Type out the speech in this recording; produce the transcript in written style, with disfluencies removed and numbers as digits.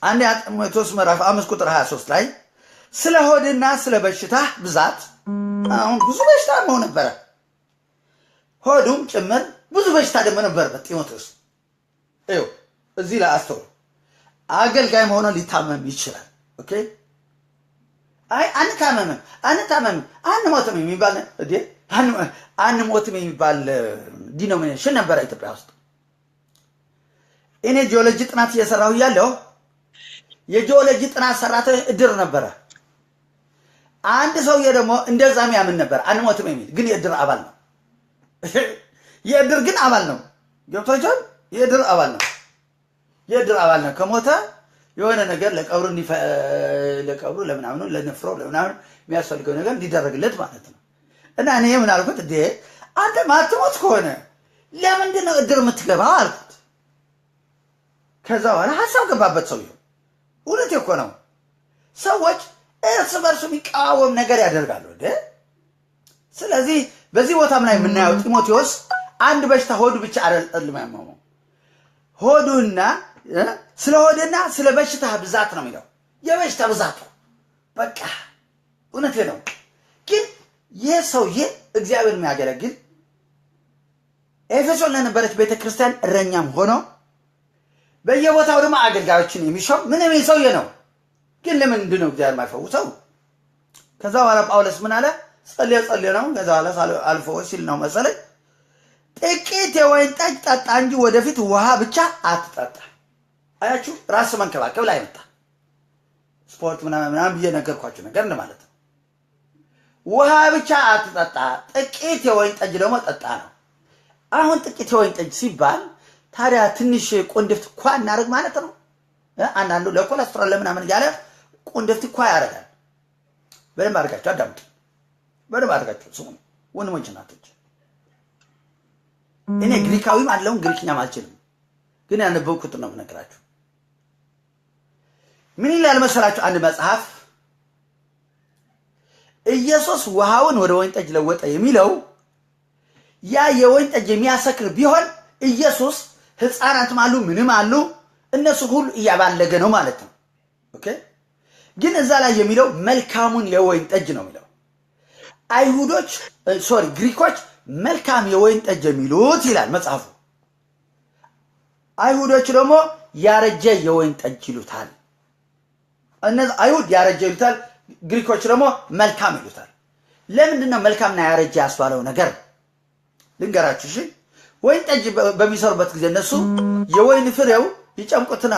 አንደኛ ጢሞቴዎስ ምዕራፍ 5 ቁጥር 23 ላይ ስለ ሆድና ስለ በሽታ ብዛት፣ አሁን ብዙ በሽታ መሆን ነበረ፣ ሆዱም ጭምር ብዙ በሽታ ደግሞ ነበረበት ጢሞቴዎስ። ይኸው እዚህ ላይ አስተውሉ። አገልጋይ መሆኑ ሊታመም ይችላል። Okay፣ አይ አንታመምም፣ አንታመምም፣ አንሞትም የሚባል እንዴ፣ አንሞትም የሚባል denomination ነበረ ኢትዮጵያ ውስጥ። እኔ ጂኦሎጂ ጥናት እየሰራሁ እያለሁ የጂኦሎጂ ጥናት ሰራተኞች እድር ነበረ። አንድ ሰውዬ ደግሞ እንደዛም ያምን ነበር፣ አንሞትም የሚል፣ ግን የእድር አባል ነው። የእድር ግን አባል ነው። ገብቷቸዋል። የእድር አባል ነው። የእድር አባል ነው። ከሞተ የሆነ ነገር ለቀብሩ ለምናምኑ ለንፍሮ ለምናምኑ የሚያስፈልገው ነገር እንዲደረግለት ማለት ነው። እና እኔ ምን አልኩት? እንዴ፣ አንተ ማትሞት ከሆነ ለምንድን ነው እድር የምትገባው አልኩት። ከዛ በኋላ ሀሳብ ገባበት ሰውየው። እውነት እኮ ነው። ሰዎች እርስ በርሱ የሚቃወም ነገር ያደርጋሉ። እንዴ፣ ስለዚህ በዚህ ቦታም ላይ የምናየው ጢሞቴዎስ አንድ በሽታ ሆዱ ብቻ አይደለም ያመመው፣ ሆዱና ስለ ሆድና ስለ በሽታ ብዛት ነው የሚለው። የበሽታ ብዛቱ በቃ እውነት ነው። ግን ይህ ሰውዬ እግዚአብሔር የሚያገለግል፣ ኤፌሶን ለነበረች ቤተክርስቲያን እረኛም ሆኖ በየቦታው ደግሞ አገልጋዮችን የሚሾም ምንም ሰውዬ ነው። ግን ለምንድን ነው እግዚአብሔር የማይፈውሰው? ከዛ በኋላ ጳውሎስ ምን አለ? ጸልዮ ጸልዮ ነው። ከዛ በኋላ አልፎ ሲል ነው መሰለኝ፣ ጥቂት የወይን ጠጅ ጠጣ እንጂ ወደፊት ውሃ ብቻ አትጠጣ። አያችሁ፣ ራስ መንከባከብ ላይ መጣ። ስፖርት ምናምን ምናምን ብዬ ነገርኳችሁ ነገር እንደማለት ነው። ውሃ ብቻ አትጠጣ፣ ጥቂት የወይን ጠጅ ደግሞ ጠጣ ነው። አሁን ጥቂት የወይን ጠጅ ሲባል ታዲያ ትንሽ ቁንድፍት ኳ እናደርግ ማለት ነው። አንዳንዱ ለኮለስትሮል ለምናምን እያለ ቁንድፍት ኳ ያደርጋል። በደንብ አድርጋችሁ አዳምጡ። በደንብ አድርጋችሁ ስሙ ወንድሞች፣ እናቶች። እኔ ግሪካዊም አለውም ግሪክኛም አልችልም፣ ግን ያነበብኩትን ነው የምነግራችሁ። ምን ይላል መሰላችሁ? አንድ መጽሐፍ ኢየሱስ ውሃውን ወደ ወይን ጠጅ ለወጠ የሚለው ያ የወይን ጠጅ የሚያሰክር ቢሆን ኢየሱስ ሕፃናትም አሉ ምንም አሉ፣ እነሱ ሁሉ እያባለገ ነው ማለት ነው። Okay፣ ግን እዛ ላይ የሚለው መልካሙን የወይን ጠጅ ነው የሚለው። አይሁዶች፣ sorry፣ ግሪኮች መልካም የወይን ጠጅ የሚሉት ይላል መጽሐፉ። አይሁዶች ደግሞ ያረጀ የወይን ጠጅ ይሉታል። እነዚህ አይሁድ ያረጀ ይሉታል፣ ግሪኮች ደግሞ መልካም ይሉታል። ለምንድን ነው መልካምና ያረጀ ያስባለው ነገር ልንገራችሁ። እሺ፣ ወይን ጠጅ በሚሰሩበት ጊዜ እነሱ የወይን ፍሬው ይጨምቁትና